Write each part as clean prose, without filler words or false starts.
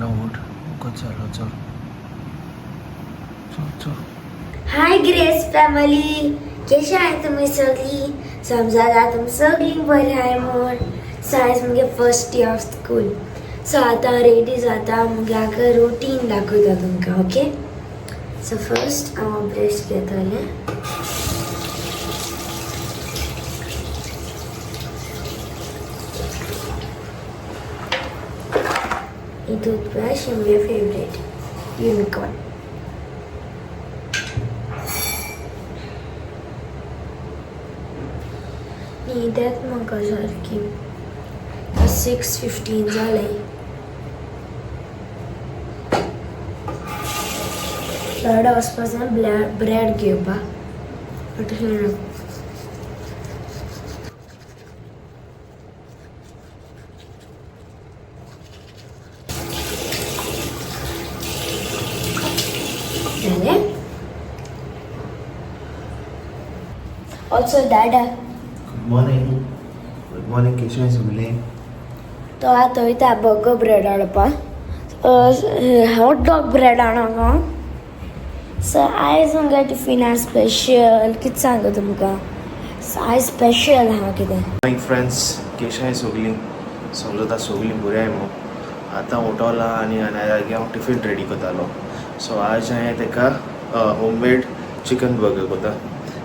व्हडलो उठ चालो चल चल चल. हाय ग्रेस फॅमिली, कशी आहे तुम्ही सगळी? समजा तुमी सगळीं बरी आहाय म्हूण. सो आयज मुगे first day of school. So आतां रेडी जाता, मुगे आतां रुटीन दाखयता तुमकां. ओके, सो फर्स्ट हांव ब्रश घेतलें. ही टूथब्रश ही मुगे फेवरेट युनिकॉर्न. न्हीद येता म्हाका सारकी. 6:15 जालें. डॅडा वचपा जाय ब्रेड घेवपाक, बट खंय. जालें. ऑल्सो डॅडा. Good morning, good morning. केशें सगळें? तो आतां वयता बर्गर ब्रेड हाडपाक, हॉट डॉग ब्रेड हाडूंक. सो आयज मुगे टिफिना स्पेशल कितें सांगू तुमकां? सो आयज स्पेशल आहा कितें. मॉर्निंग फ्रेंड्स, केशें सगळीं? समजता सगळीं बरी आहाय मू. आतां उठोला आनी आनी हांव टिफीन रेडी करतालो. सो आज हांवें ताका होममेड चिकन बर्गर करता.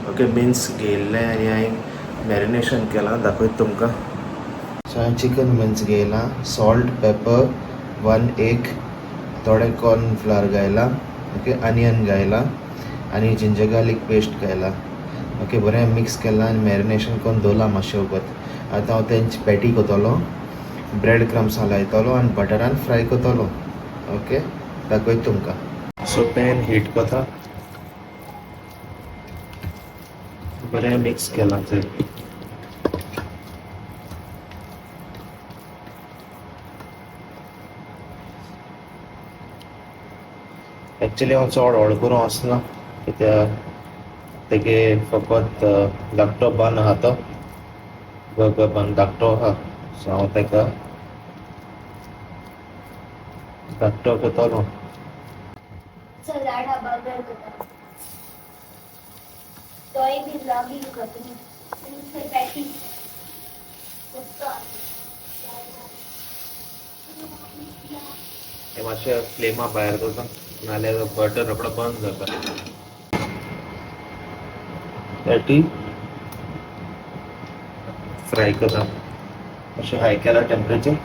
ओके, मिन्स घेयल्लें आनी हांवें मॅरिनेशन केलां, दाखयता तुमकां. सो हांवें चिकन मिन्स घेयलां, सॉल्ट, पेपर, 1 एग, थोडें कॉर्नफ्लावर घायलां, ओके, अनियन घायलां आनी जिंजर गार्लीक पेस्ट घायला. ओके, बरें मिक्स केलां आनी मॅरिनेशन करून दवरलां मातशें वगत. आतां हांव तेंची पॅटी करतलो, ब्रेड क्रम्सां लायतलो आनी बटरान फ्राय करतलो. ओके, दाखयता तुमकां. सो पॅन हीट करता, बरें मिक्स केलां तें. एक्चुली हांव चड व्हड करूं वचना, कित्याक तेगे फकत धाकटो बन आहा, तो बर्गर बन धाकटो आहा. सो हांव ताका धाकटो करतलो. सो डॅडा बर्गर करता, तोय बी व्लॉगींग करता आनी थंय पॅटी करता. हे मातशें फ्लेमा भायर करता, नाल्यार बटर रोकडो बंद जाता. पॅटी फ्राय करता, मातशें हाय केला टेम्परेचर.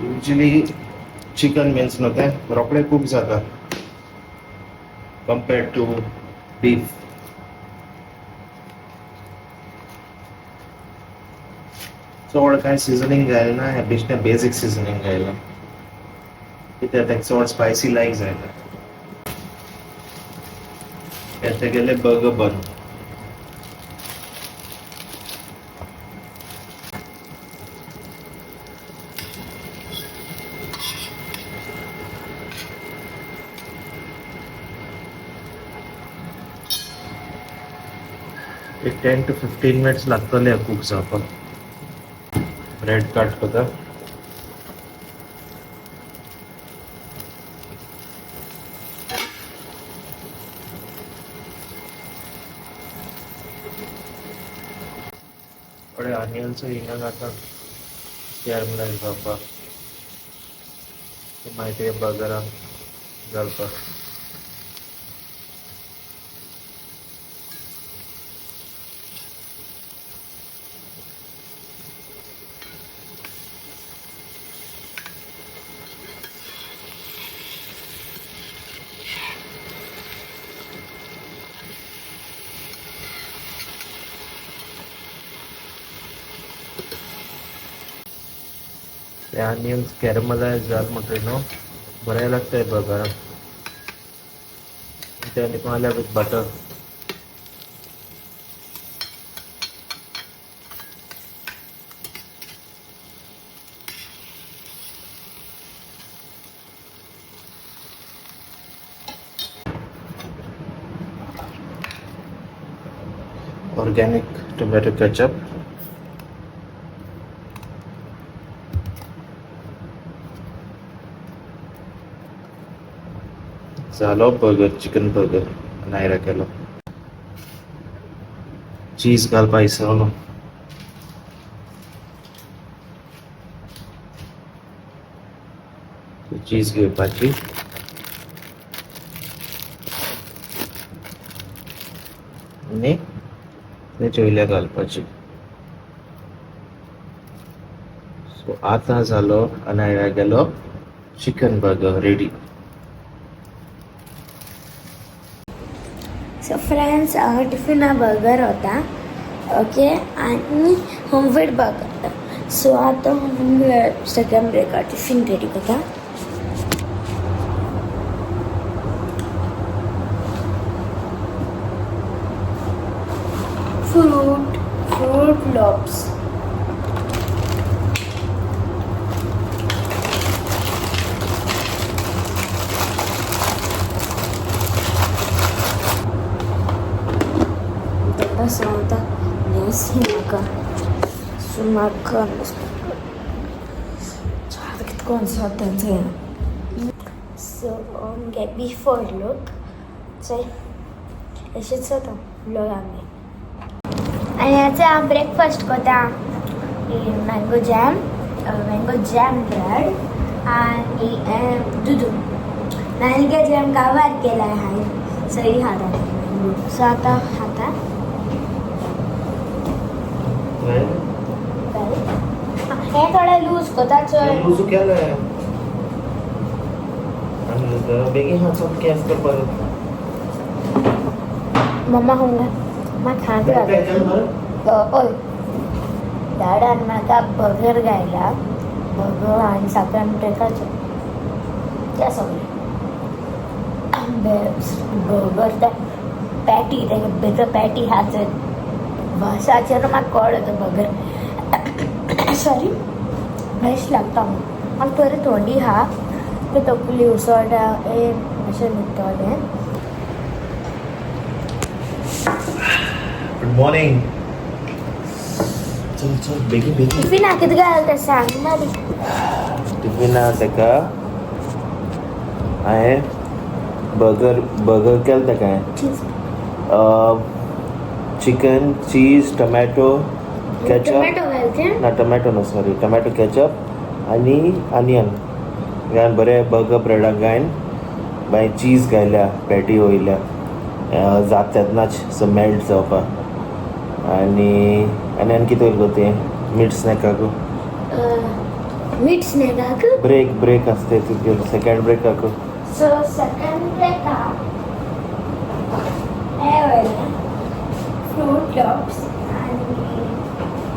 युजली चिकन मिन्स न्हू तें रोखडें कूक जाता कंपेर्ड टू बीफ. चड कांय सिजनींग घायलें ना, हें बेश्टें बेजीक सिजनींग घायलां, कित्याक ताका चड स्पायसी लायक जायना. हें तेगेलें बर्गर बन. एक 10 टू 15 मिनट्स लागतले कूक जावपाक. ब्रेड कट करता. थोडे ऑनियन्स हिंगा घालता कॅरमलायज जावपाक, मागीर ते बर्गरान घालपाक. ते ऑनियन्स कॅरमलायज जाल म्हणटकीर न्हू बरें लागता बर्गराक. ते आनी कोणाल्या with butter. Organic tomato ketchup. जालो बर्गर, चिकन बर्गर नायरा केलो. चीज घालपा विसरलो. चीज घेवपाची. आनी तेच्या वयल्या घालपाची. सो आतां जालो अनायरा गेलो chicken burger ready. So friends, tiffin हा बर्गर होता, ओके, आणि होममेड बर्गर. सो आता सेकंड ब्रेकार टिफिन रेडी करता. Fruit Loops. तसं आता न्हेस म्हाका. सो म्हाका कितकोन जाता. सो मुगे बिफोर लूक चोय अशेंच जाता व्लॉग आमगे. आनी आतां हांव ब्रेकफास्ट करता, mango jam bread आनी दुदू. मँगो जॅम गांवार केला हांवें, सई खाता. सो आतां खाता. हें थोडें लूज करता चड. लूज केलें आनी बेगीन हांव चल कॅफ करपाक. मम्मा हुंगा म्हाका खांक लागला. हय, डाडान म्हाका बर्गर गायला, बर्गर आनी साकरान ब्रेकाचो त्या सगळें बर्गर, त्या पॅटी, तेगे भितर पॅटी आहा. वासाचेर म्हाका कळ्ळो तो बर्गर, सॉरी, बेस्ट लागता. म्हाका पयलीं थंडी आहा, ते तकली उसळटा, ए अशें न्हिदतलें. Good morning. चल चल, बेगीन बेगीन. टिफिना कितें घाल तें सांग मागीर. टिफिना ताका हांवें बर्गर केलें ताका हांवें. चीज. चिकन, चीज, टमॅटो केचप. टोमॅटो घालते? ना, टमॅटो न्हू, सॉरी, टमॅटो केचप आनी अनियन घालून बरें बर्गर ब्रेडाक घालून मागीर चीज घायल्या, पॅटी वयल्या जाता तेन्नाच सो मेल्ट जावपाक. आनी आनी आनी कितें वयलें गो तें मीट स्नॅकाक? मीट स्नॅकाक. ब्रेक आसता तितके सेकंड ब्रेकाक. सो सेकंड ब्रेकाक हे वयलें फ्रूट लॉप्स आनी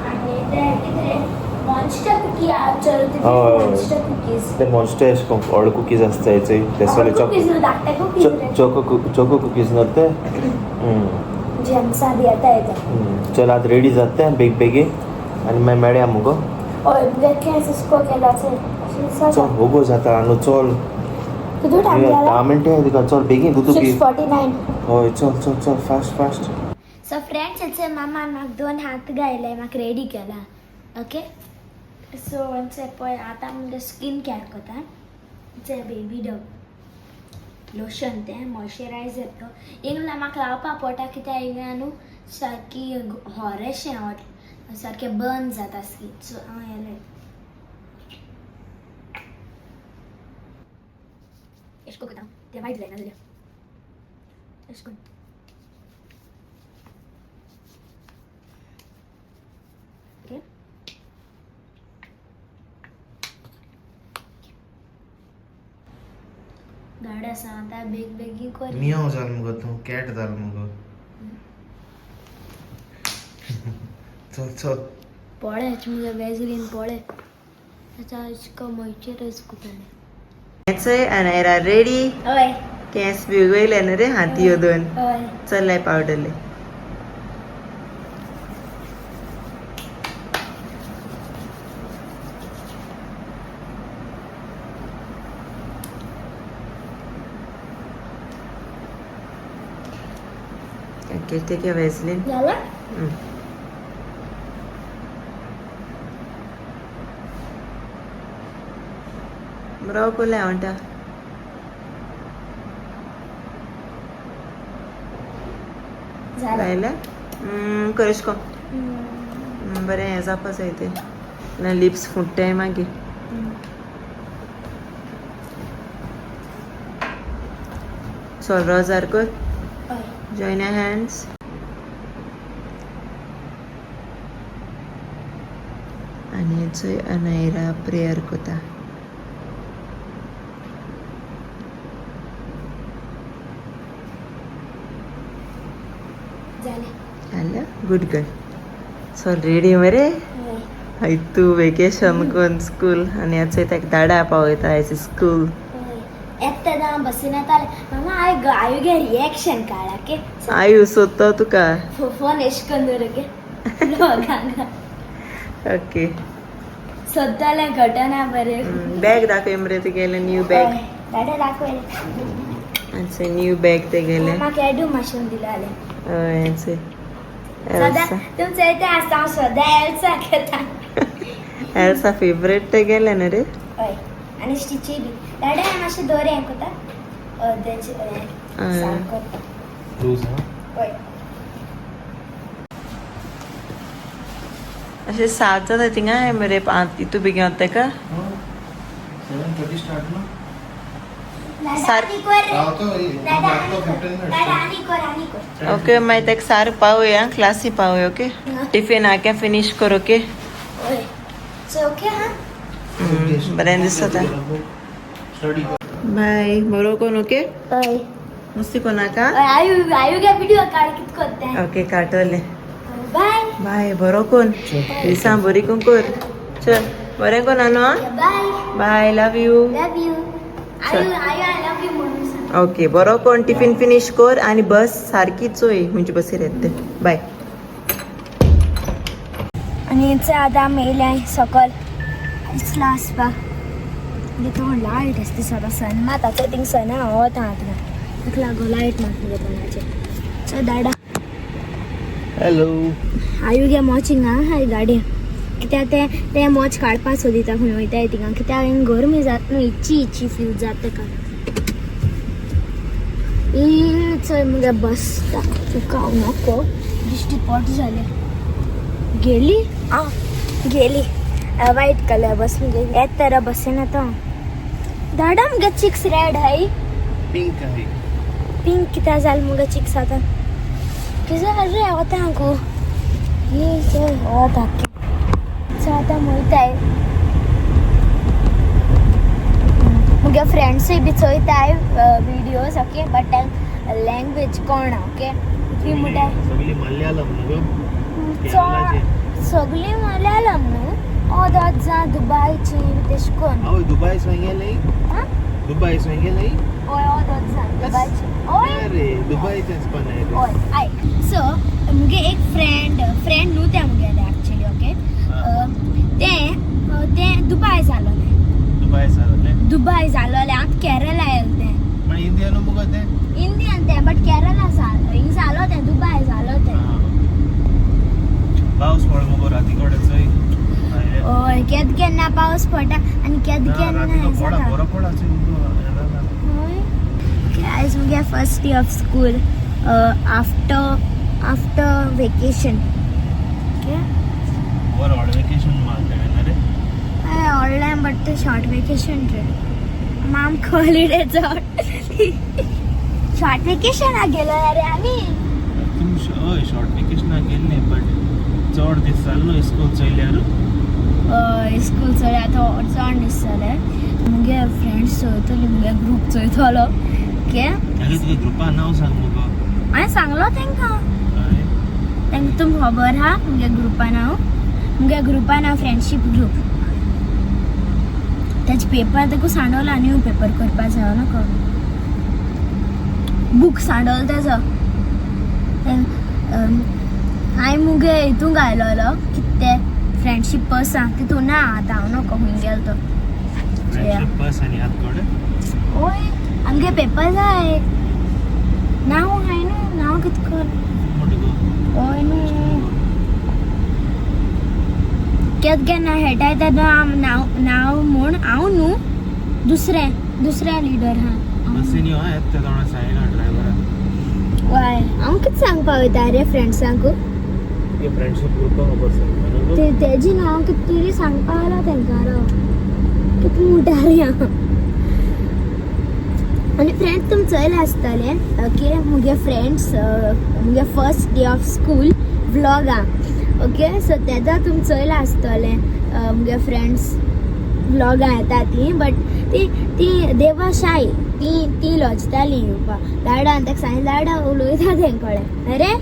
आनी ते कितें मॉन्स्टर कुकी चल. हय. Monster cookies. ते मॉन्स्टर अशें करून व्हड कुकीज आसता चोय ते सगळे कुकीज न्हू, धाकटे कुकीज रे. चोको कुकीज न्हू ते. जेम्सा बी येता येता. चल, आतां रेडी जाता तें बेग बेगीन आनी मागीर मेळया मुगो. हय, मुगे केंस इस्को केला चल. चल, वोगो जाता न्हू, चल. कितू टायम 10 जाला? मिनटां तुका, चल बेगीन दुदू सिक्स बी. 49. हय, चल चल चल, फास्ट फास्ट. सो फ्रेंड्स, हेचे मामान म्हाका दोन हात घायले, म्हाका रेडी केला. ओके, सो पळय आतां मुगे स्कीन केअर करता. बेबी डव लोशन, तें मॉइश्चरायझर तो इंगला म्हाका लावपा पडटा, कित्याक हिंगा न्हू सारकी होरेशें, सारकें बर्न जाता स्कीन. सो हांव हें लायता. एशें करता, तें वायट जायना जाल्यार एशें करून. ओके, गाड आसा आतां, बेग बेगीन कर. मियाव जाल मुगो तूं, कॅट जाल मुगो. चल चल. पळेच मुगे वेजलीन पळय आतां इतको मॉइश्चरायज करतलें. चोय अनायरा रेडी. हय. केंस बी वयले न्हू रे हाती ह्यो दोन. हय. चलय पावडरले. Okay, take your Vaseline. जाला. बरो कोल्ले म्हणटा. लायलें करेश को बरें हें जावपा जाय तें ना लिप्स फुट्टाय मागीर. चल रोजार कर. Join your hands. आनी चोय अनायरा प्रेयर कोता. जालें. Good girl. So ready मरे. हय तूं वेकेशन कोन स्कूल आनी आतां ताका दाडा पावयता आयज स्कूल. येता बसीन येताले मामा हांवें आयु गे रिएक्शन काडला के. आयु सोदता तुका. फोन एश करून दवर गे लोकांक. ओके. सोदतालें घटना बरें. बॅग दाखय मरे तुगेलें न्यू बॅग. दादा दाखयलें. आमचे न्यू बॅग तेगेलें. म्हाका एडू मातशें दिलालें. हय आमचे सदां तुमचें येते आसता हांव सदां एल्सा घेता. एल्सा फेवरेट तेगेलें न्हू रे. हय आनी स्टिची बी दादा हांवें मातशें दोरे हें कोता अर्द्याचें सारको. लूज हा. हय. अशें 7 जाता थिंगा मरे इतू बेगीन वता तेका. 7:30 स्टार्ट ना. ओके मागीर ताका सारको पावया क्लासी पावया. ओके टिफिन आख्या फिनीश कर. ओके बरें दिसता. बाय बरो कोण. ओके मुस्ती कोणाका. आयु आयु गे व्हिडिओ काड कित कोत्ता. ओके काडटले. बाय बाय बरो कोण दिसा बरी कोण कर. चल बरें कोण न्हू. Bye bye love you. Love you. Ayu Ayu I love you म्हणून. ओके बरो कोण टिफिन फिनीश कर आनी बस सारकी चोय खंयची बसीर येता तें. बाय. आनी आतां आमी येयल्या सकल इसला आसपाक. म्हणजे तो लायट आसता सदां सन मात थिंग सना वता आतां ताका लागून लायट मात मुगे तोंडाचेर. सो दाडा. हॅलो. आयु गे मॉचिंग आहा हाय गाडी कित्याक ते ते मोच काडपा सोदिता खंय वयताय थिंगा कित्याक हिंग गरमी जात न्हू इच्ची इच्ची फील जाता ताका. चोय मुगे बस तुका हांव नको दिश्टी पोट जालें. गेली आ गेली वायट कलर बस मुगे येत तर बसीन आतां. दाडा मुगे चिक्स रेड हाय पिंक आहे. पिंक कित्याक जालें मुगे चिक्स आतां कितें जालें रे वता गो ही चोय वता. सो आतां वयताय मुगे फ्रेंड्सूय बी चोयताय विडियोज. ओके बट लँग्वेज कोण ओके ती म्हणटाय सगळी मल्याळम न्हू गो. सगळीं मल्याळम न्हू ओदोत जा दुबायची तेश कोन. हय दुबाय सांगेलें. दुबाय सांगेलें. हय ओदोत जा दुबायची. हय अरे दुबायचेंच पण आहे. हय आयक सो मुगे एक फ्रेंड फ्रेंड न्हू तें मुगेलें एक्चुली. ओके तें तें दुबाय जालोलें. दुबाय जालोलें. दुबाय जालोलें आतां केरला येयलें तें. पण इंडियन मुगो तें. इंडियन तें बट केरला जालो हिंग जालो तें दुबाय जालो तें. पावस पड मुगो राती कडेन चोय. हय केद केन्ना पावस पडटा आनी केद केन्ना हें जाता. बरो पडा हय आयज मुगे first day of school after after vacation. Okay बरो व्हड वेकेशन मारता रे. हय व्हडलें बट तें शॉर्ट वेकेशन रे आमकां हॉलिडे चड शॉर्ट वेकेशनाक गेलो रे आमी. तुम हय शॉर्ट वेकेशनाक गेल्ले बट चड दीस जालो न्हू स्कूल चोयल्यार. हय स्कूल चोय आतां चड दीस जाले. मुगे फ्रेंड्स चोयतली मुगे ग्रूप चोयतलो. ओके आगे तुगे ग्रुपा नांव सांग मुगो. हांवें सांगलो तांकां तांकां तुमकां खबर आहा मुगे ग्रुपा नांव. मुगे ग्रुपा नांव फ्रेंडशीप ग्रूप. तेजे पेपर तेका सांडवला न्यू पेपर करपा जाय नाका बूक सांडवलो तेजो. हांवें मुगे हितून घायलोलो कितें तें फ्रेंडशीप पर्सान तितून ना आतां हांव नको खंय गेलो तो. फ्रेंडशीप बस आनी हात कडेन. ओय आमगे पेपर जाय नांव हांवें न्हू नांव कितें कर. हय न्हू केद केन्ना खेळटाय तेन्ना नांव नांव म्हूण हांव न्हू दुसरें दुसरें लिडर आहा. बसीन यो येता तोंडा सायडा ड्रायव्हरा. वय हांव कितें सांगपा वयता रे फ्रेंड्सांकू? तुगे फ्रेंडशीप ग्रुपाक खबर सांगता. ते तेजी न्हू, हांव कितें तरी सांगपा आलो तेंकां रो. कितें म्हणटा रे हांव? आनी फ्रेंड्स तुमी चोयले आसतले, ओके, मुगे फ्रेंड्स, मुगे फर्स्ट डे ऑफ स्कूल व्लॉगा, ओके. सो तेदा तुमी चोयला आसतले, मुगे फ्रेंड्स व्लॉगां येता ती, बट ती ती देवा शाय, ती ती लजताली येवपा. लाडा आनी ताका सांगलें, लाडा उलयता तें कळ्ळें अरे.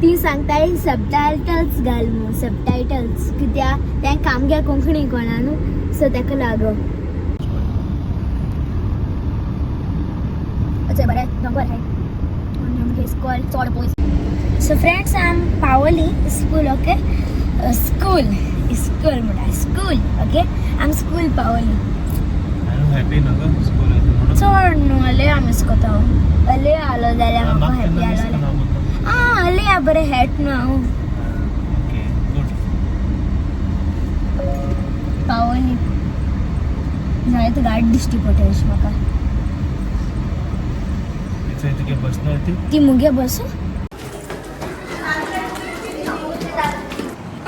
ती सांगताय सबटायटल्स घाल म्हूण, सबटायटल्स, कित्याक तेंकां आमगे कोंकणी कोणा न्हू, सो तेका लागून. अच्छा बरें, बरें आमगे स्कूल चड पयस. सो फ्रेंड्स, आम पावली स्कूल, ओके. स्कूल स्कूल म्हणटा स्कूल, ओके. आम स्कूल पावली. हॅपी ना गो स्कूल म्हणून? चड न्हू, अले हांव मिस कोता. हांव अले आलो जाल्यार म्हाका हॅपी आसलें. आं, अले बरें हॅट न्हू हांव. Okay, good. पावली जाय तर गाडी दिश्टी पडटा अशी म्हाका. तुगे बस ना ती? ती मुगे बस.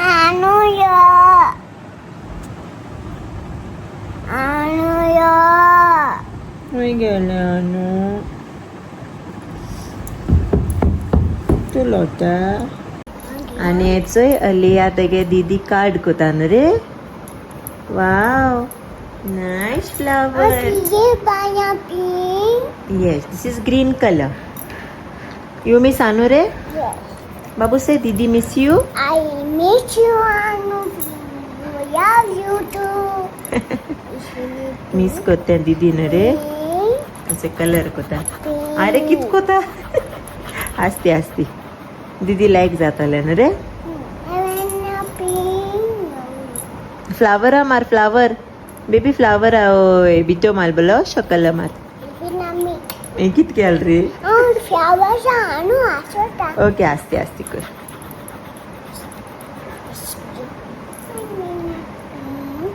Anuya. Anuya. खंय गेलें अनु? तूं लोटा आनी चोय, अलिया तेगे दीदी कार्ड कोता न्हू रे. वाव, nice flower. ये बाया pink. Yes, this is green color. You miss Anu re? Yes. Babu say Didi miss you. I miss you, Anu. Love you too. Miss कोत्या दीदी न्हू रे. असे कलर कोता. अरे कित कोता? आसती आसती, दीदी लायक जाताले न्हू रे. फ्लावर मार, फ्लावर बेबी, फ्लावर. ओय बिटो मार, बोलो शकल मार. हे कित केल रे? ओके, आस्ते आस्ते कर.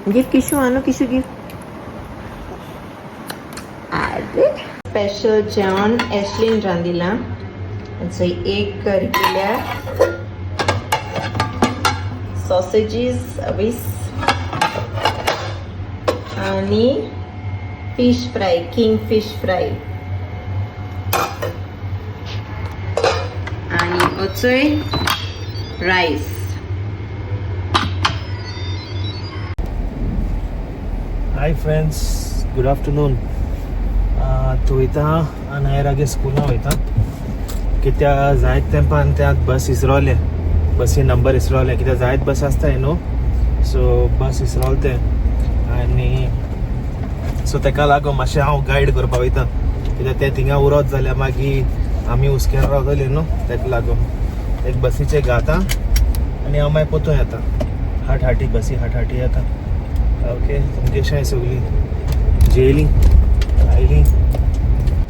गिव किशू, आनू किशू गिव. अरे स्पेशल जेवण एशलीन रांदिलां. सो एक करी केल्या, सॉसेजीस वीस आणि fish fry, king fish fry आणि ओचोय rice. Hi friends, good afternoon. तूं वयता अनायरागे स्कुला वयता, कित्या जायत तेंपान त्या बस इसरोलें, बसी नंबर इसरोलें, कित्याक जायत बस आसताय न्हू, सो बस इसरोल तें. आनी सो तेका लागून मातशें हांव गायड करपा वयता, कित्याक तें थिंगा उरत जाल्यार मागीर आमी हुस्क्यान रावतलीं न्हू. तेका लागून एक बसीचे घाता आनी हांव मागीर पोतून येता. हाट हाटी बसी हाट हाटी येता. ओके, तुमगे कशें सगळीं? जेयलीं आयलीं?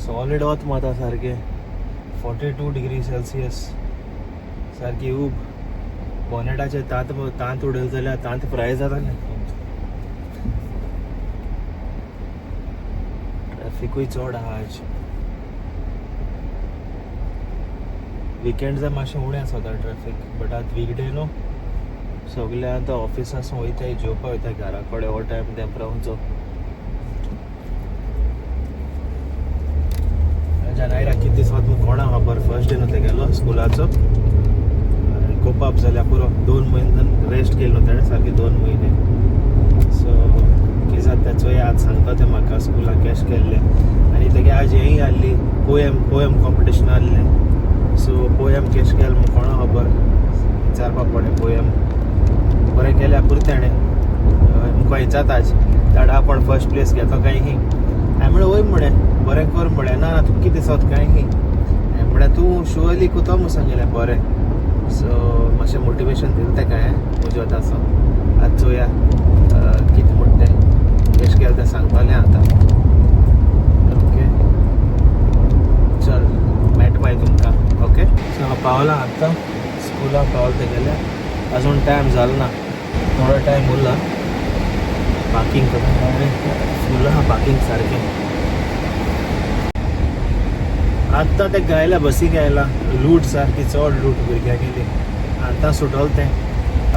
सॉलीड वत माता सारकें, 42 डिग्री सेल्सियस, सारकी ऊब. बोनेटाचे तांत तांत उडयले जाल्यार तांत फ्राय जाताले. ट्रॅफिकूय चड आहा आज. विकेंड मातशें उणें आसता ट्रॅफिक, बट आतां वीकडे न्हू, सगळे आतां ऑफिसासून वयताय, जेवपा वयताय घरा कडेन, हो टायम तेंपरावचो. जानायरा कितें दीस वता कोणा खबर. फर्स्ट डे न्हू तेगेलो स्कुलाचो, कोपाप जाल्यार पुरो. 2 म्हयने रेस्ट केलो न्हू तेणें, सारके 2 म्हयने. सो कितें जाता तें चोया. आज सांगता तें म्हाका स्कुलाक कॅश केल्लें. आनी तेगे आज हेंय आहली, पोयम, पोयम कॉम्पिटिशन आहलें. सो पोयम कॅश केल म्हूण कोणा खबर, विचारपा पडलें. पोयम बरें केल्यार पुरो तेणें. मुखार विचारता आज दाडा, आपण फर्स्ट प्लेस घेतो काय ही? हांवें म्हणलें वय म्हळें, बरें कर म्हळें. ना ना, तुका कितें दिसत काय ही? हांवें म्हळें तूं शुअरली कुतो म्हूण सांगिल्लें बरें. सो मातशें मोटिवेशन दिलें तेका हांवें म्हज्या वताचो. आतां चोया कितें म्हणटा तें, कशें केलें तें सांगतलें आतां. ओके, चल मेळटा मागीर तुमकां. ओके, सो हांव पावलां आतां स्कुलाक पावलां तेगेल्या. अजून टायम जालो ना, थोडो टायम उरला. पार्किंग करता, फूल आहा पार्किंग सारकें. आत्तां ते गायला बसीक आयला लूट सारकी चड लूट भुरग्यां गेली. आतां सुटोल तें.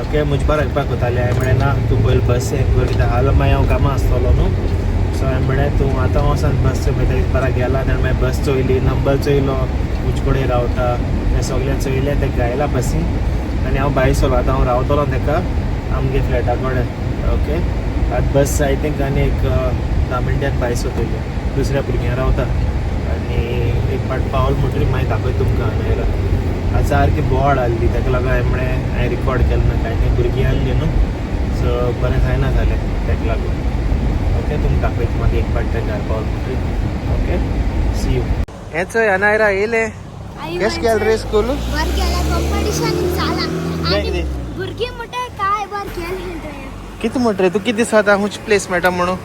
ओके, म्हजे बारा हेल्पाक वतालें. हांवें म्हळें ना, तूं पयलीं बस हें कर, कित्याक हाल मागीर हांव कामां आसतलो न्हू. सो हांवें म्हळें तूं आतां वचोन बस चोय. मागीर बारा गेला तेणें मागीर बस चोयली, नंबर चोयलो, म्हजे कडेन रावता तें सगळें चोयलें. तें गायला बसी आनी हांव भायर सरलो. आतां हांव रावतलो तेका आमगे फ्लॅटा कडेन. ओके, आतां बस I think आनी एक 10 मिनटान भायर सरतली. दुसऱ्या भुरग्यां रावता आनी एक फावट पावल म्हणटरी मागीर दाखयता तुमकां. अनायरा आतां सारकी बोवाळ आहली, ताका लागून हांवें म्हळें हांवें रिकॉर्ड केलें ना कांय. तें भुरगीं आहलीं न्हू, सो बरें जायना जालें ताका लागून. ओके, तुमकां दाखयता मागीर एक फावट तें घर पावल म्हणटरी. Okay, see you. हें चोय अनायरा येयलें. केशें गेलें रे स्कूल? बरं गेलं, कॉम्पिटिशन झाला आणि नाही. भुरगीं म्हणटाय काय बरं केलें तुवें. कितें म्हणटा रे तूं? कितें दिसता खंयची प्लेस मेळटा म्हणून?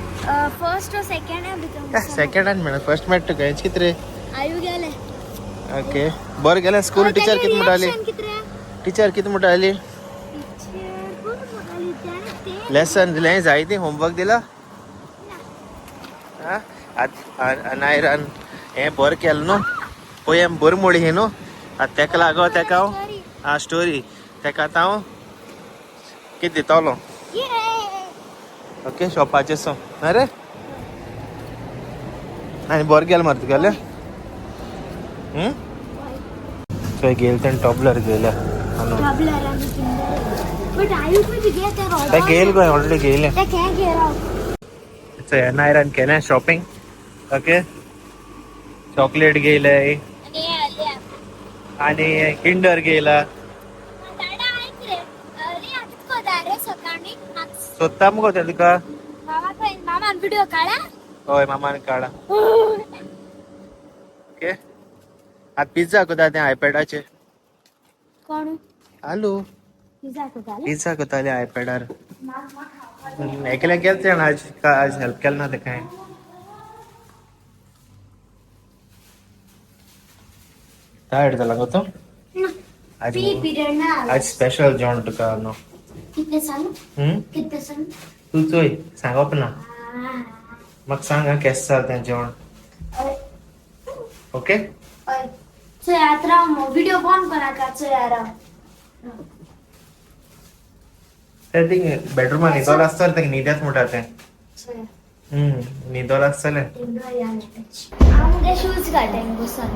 फर्स्ट ओ सेकंड भितर. सेकंड हँड मेळटा, फर्स्ट मेळटा तुका. हें कितें रे? आयु गेले. ओके, बरें गेलें स्कूल. टिचर कितें म्हणटाली? कितें रे? टिचर कितें म्हणटाली? टिचर कोण म्हणटाली ते? लेसन दिलें जायते, होमवर्क दिला. अनायरान हें बरें केलें न्हू, पोयम बरी मोडी ही न्हू. आतां तेका लागो तेका हांव आं स्टोरी तेका आतां हांव कितें दितलो? ओके, शॉपाचेर सो अरे आनी बरें गेलें मरे तुगेलें. थंय गेले तेणें टॉबलर घेयल्या. टॉबलर आनी किंडर, बट आयु खंय तुगे ते? ते घेयल गो, ऑलरेडी घेयलें. ते खेळ घेराव. अनायरान केलें शॉपिंग. ओके, चॉकलेट घेयले आणि हे आले. आणि किंडर घेयला. दादा, ऐक रे, अरे कितको जाय रे सकाळी? सोदता मुगो ते तुका. मामा खंय? मामान व्हिडिओ काढा. हय, मामान काडा. ओके, आतां पिझ्झा कोता तें आयपॅडाचेर. कोण? हॅलो. पिझ्झा कोताले? पिझ्झा कोताले आयपॅडार. एकलें केलें तेणें आज, आज हेल्प केलें ना तें कांय. टायर्ड जाला गो तूं आज? पी पिरियड ना. आज स्पेशल जेवण तुका न्हू. कितले सांगू? कितले सांगू? तूं चोय, सांगप ना म्हाका. सांग आं, केशें जालें तें जेवण. ओके. हय, चोय आतां राव, व्हिडिओ बंद करनाका, चोय राव. तें थिंग बेडरुमान न्हिदोल आसतलें तें, न्हिदेत म्हणटा तें. चोय. न्हिदोल आसतलें. हांव मुगे शूज काडटा हिंग बसून.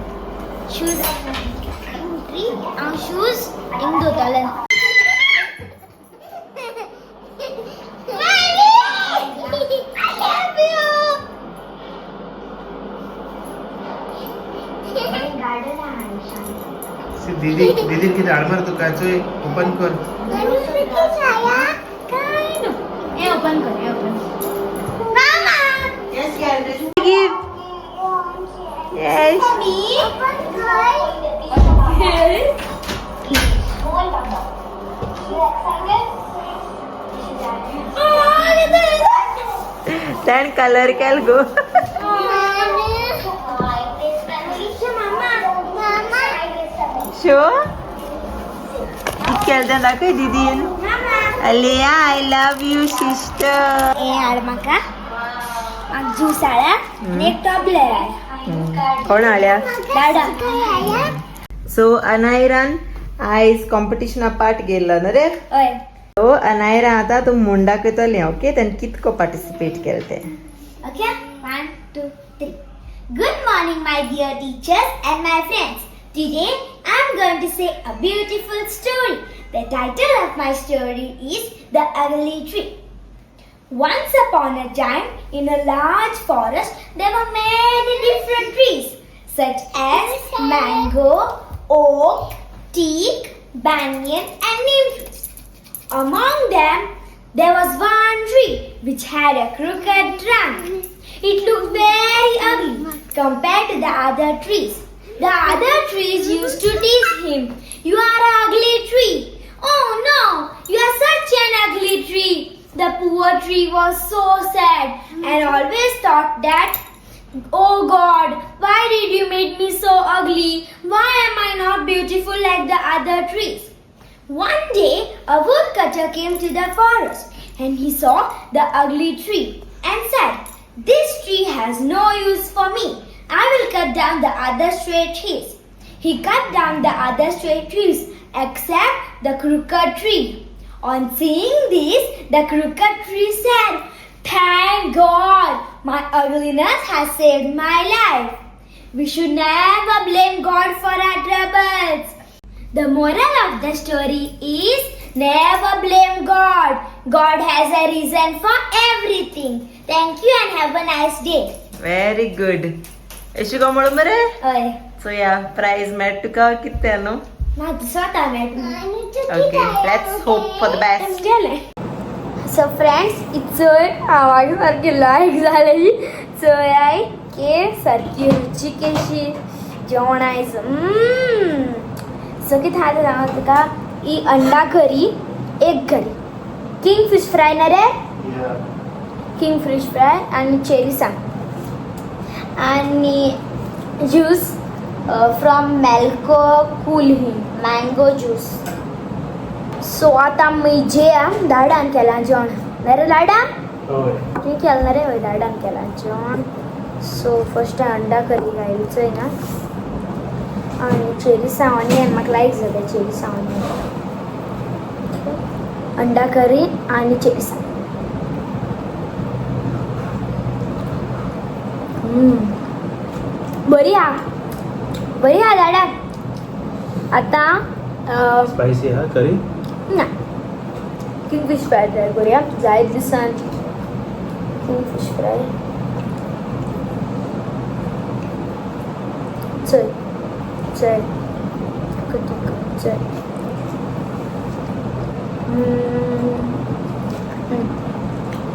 शूज हांव शूज हिंग दवरतलें. I love you. दीदी, दीदी कितें हाड मरे तुका, चोय, ओपन कर. हे ओपन कर, हे ओपन. मामा. Give. Yes. Mummy. Open कर. तेणें कलर केल गो. मामा, मामा. शो कित केलें तें दाखय दीदीन. अलिया, I love you sister. हे हाड म्हाका, म्हाका ज्यूस हाडा आनी एक टॉबलर हाड. कोण हाडल्या? दादा. सो अनायरान आयज कॉम्पिटिशना पार्ट घेयल्लो न्हू रे? हय. सो अनायरा आतां तूं म्हूण दाखयतलें, ओके, तेणें कितको पार्टिसिपेट केलें तें. Okay, 1, 2, 3. Good morning, my dear teachers and my friends. Today, I am going to say a beautiful story. The title of my story is The Ugly Tree. Once upon a time, in a large forest, there were many different trees, such as mango, oak, teak, banyan, and neem trees. Among them, there was one tree which had a crooked trunk. It looked very ugly compared to the other trees. The other trees used to tease him. "You are an ugly tree." "Oh no, you are such an ugly tree." The poor tree was so sad and always thought that, "Oh God, why did you make me so ugly? Why am I not beautiful like the other trees?" One day, a woodcutter came to the forest and he saw the ugly tree and said, "This tree has no use for me. I will cut down the other straight trees. He cut down the other straight trees except the crooked tree. On seeing this, the crooked tree said, "Thank God, my ugliness has saved my life." We should never blame God for our troubles. The moral of the story is never blame God. God has a reason for everything. Thank you and have a nice day. Very good. Yeshi को म्हणून मरे. हय. चोया prize मेळटा तुका कितें न्हू. म्हाका स्वता मेळटा. Okay, let's hope for the best. So friends, चोय हांव सारकी लायक जाली. चोय के सारकी रुचीक अशी जेवण आयज. सो कितें आहा तें सांगा तुका. ही अंडा curry, egg curry, king fish fry ना रे, किंग फिश फ्राय आनी चेरीसांग आनी ज्यूस फ्रॉम मेल्को कूल ही मँगो ज्यूस. सो आतां आमी जेया. दाडान केलां जेवण ना रे लाडा? तुवें केलें ना रे? हय, दाडान केलां जेवण. सो फर्स्ट अंडा करी घायली चोय ना आनी चेरीसांव ऑनियन म्हाका लायक जाता चेरीसांव ऑनियन. अंडा करी आनी चेरीसांव. बरी आहा, बरी आहा दाडा. आतां स्पायसी हा करी? ना, किंग फिश फ्राय ट्राय करूया. जायत दिसान किंग फिश फ्राय. चल चल चल.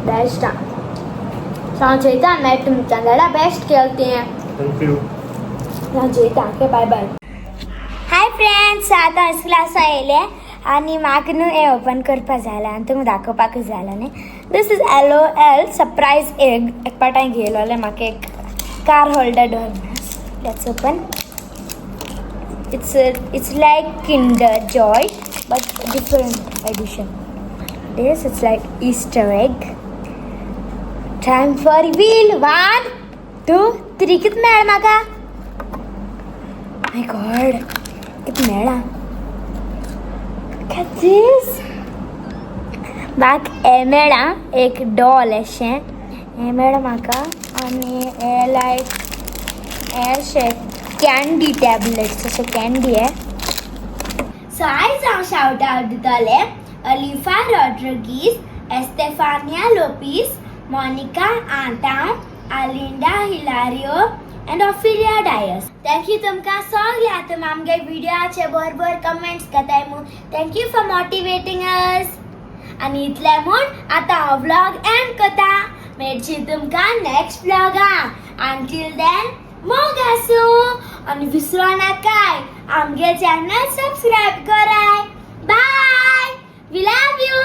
बेस्ट हांव चोयता मेळटा तुमकां. दादा बेस्ट केलें तें. Thank you. हांव जेयता. Okay, bye bye. Hi friends, आतां क्लासा येयले आनी म्हाका न्हू हें ओपन करपा जालें आनी तुमकां दाखोवपाकूच जालें न्ही. This is LOL surprise egg. एक पाट हांवें घेयलोलें म्हाका एक car holder doll. Let's open. It's like Kinder Joy but different edition. This it's like Easter egg. Time for reveal. 1 2 3. कितें मेळ्ळें म्हाका? माय गॉड, कितें मेळ्ळां? Look at this. म्हाका हें मेळ्ळां एक डॉल अशें. हें मेळ्ळां म्हाका. आनी हें लायक हें अशें कॅन्डी टॅबलेट्स अशें कॅन्डी हें. सो आयज हांव शावट आवट दितलें Alifa Rodrigues, Estefania Lopes, Monica Antao, Alinda Hilario and Ophelia Dias. Thank you तुमकां सगळ्या. तुमी आमगे व्हिडिओचे बरोबर कमेंट्स करताय म्हूण. Thank you for motivating us. आनी इतलें म्हूण आतां हांव व्लॉग एंड करता. मेळची तुमकां नेक्स्ट व्लॉगान. अंटील then मोग आसूं आनी विसरो नाकाय आमगे चॅनल सबस्क्रायब कराय. Bye, we love you.